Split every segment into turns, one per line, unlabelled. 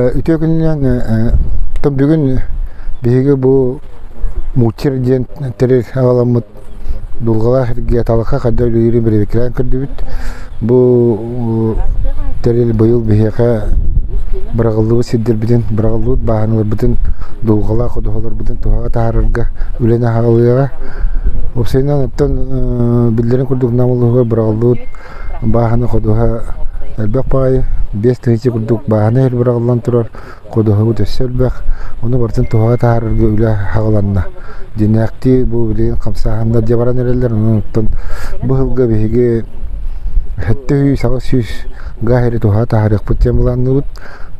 Үтүө күнүнэн бүгүн биһиги бу Мучер диэн тэрил аҕаламмыт дулҕалаах эргэ талаха хайда үлэлиирин бэрэбиэркэлээн көрдүбүт. Бу тэрил быйыл биһиэхэ быраҕыллыбыт сирдэрбитин, быраҕыллыбыт бааһыналарбытын, дулҕалаах ходуһаларбытын туһаҕа таһаарарга үлэни аҕалыаҕа. Уопсайынан оттон биллэрин курдук Нам улууһугар быраҕыллыбыт Бааһына ходуһа элбэх баҕайы, 5000 курдук бааһына иһэр быраҕыллан турар, ходуһабыт өссө элбэх. Ону барытын туһаҕа таһаарарга үлэ саҕаланна. Дьиҥнээхтии бу билигин хамсааһыннар дьэ баран эрэллэр, онон оттон бу сылга биһиги 700-800 гаа иһэри туһаҕа таһаарыахпыт диэн былаанныыбыт.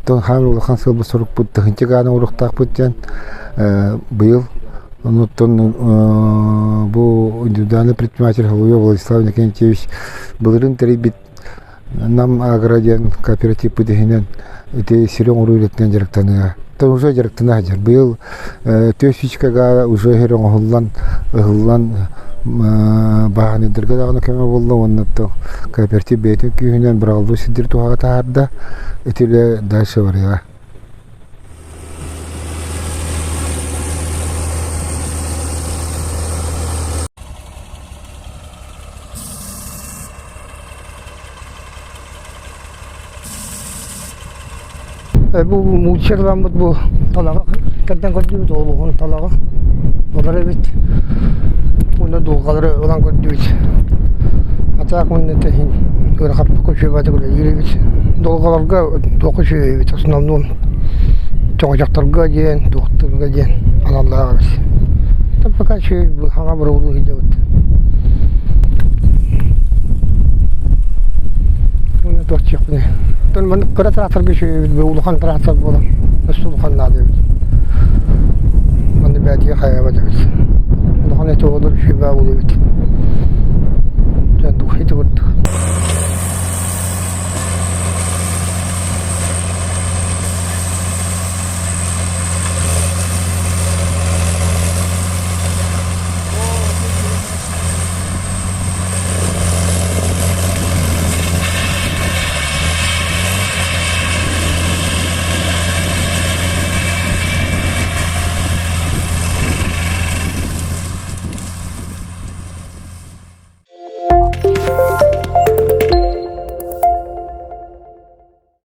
Оттон хаан улахан сыалбыт сорукпут тыһыынча гааны оҥоруохтаахпыт диэн быйыл Онуттан бу индивидуальный предприниматель Халуев Владислав Иннокентьевич былырыын тэрийбит Нам Агро диэн кооперативпыт иһинэн ити сири оҥоруу үлэтинэн дьарыктаныа. Уже дьарыктана сылдьар. Быйыл тесечкаға уже иһэр оҥоһуллан, ыһыллан бааһынайдарга даҕаны көмө буолла уонна кооператив бэйэтин күүһүнэн быраҕыллыы сирдэр туһаҕа таһаарда. Ити үлэ дальше барыаҕа.
Бу мууччарламмыт бу талаҕы кэрдэн көрдүбүт олуһун талаҕы олор эбит уонна дулҕалары ылан көрдүбүт атаак уонна тэһин ыарахаппыкка үчүгэйдик үлэлиир эбит Долгаларга туохха үчүгэй эбит основном чоҕочохторго диэн туохтарга диэн аналлаах эбит пока үчүгэй хаҥа боруобулуу сылдьабыт уонна туох диэхпиний оттон маннык кыра тракторга үчүгэй эбит улахан трактор буолан өссө улахан наада эбит манна бээтигэ хайаабат эбит улахан эти оҕолор үчүгэй баа буолуо эбит дьэ ити курдук.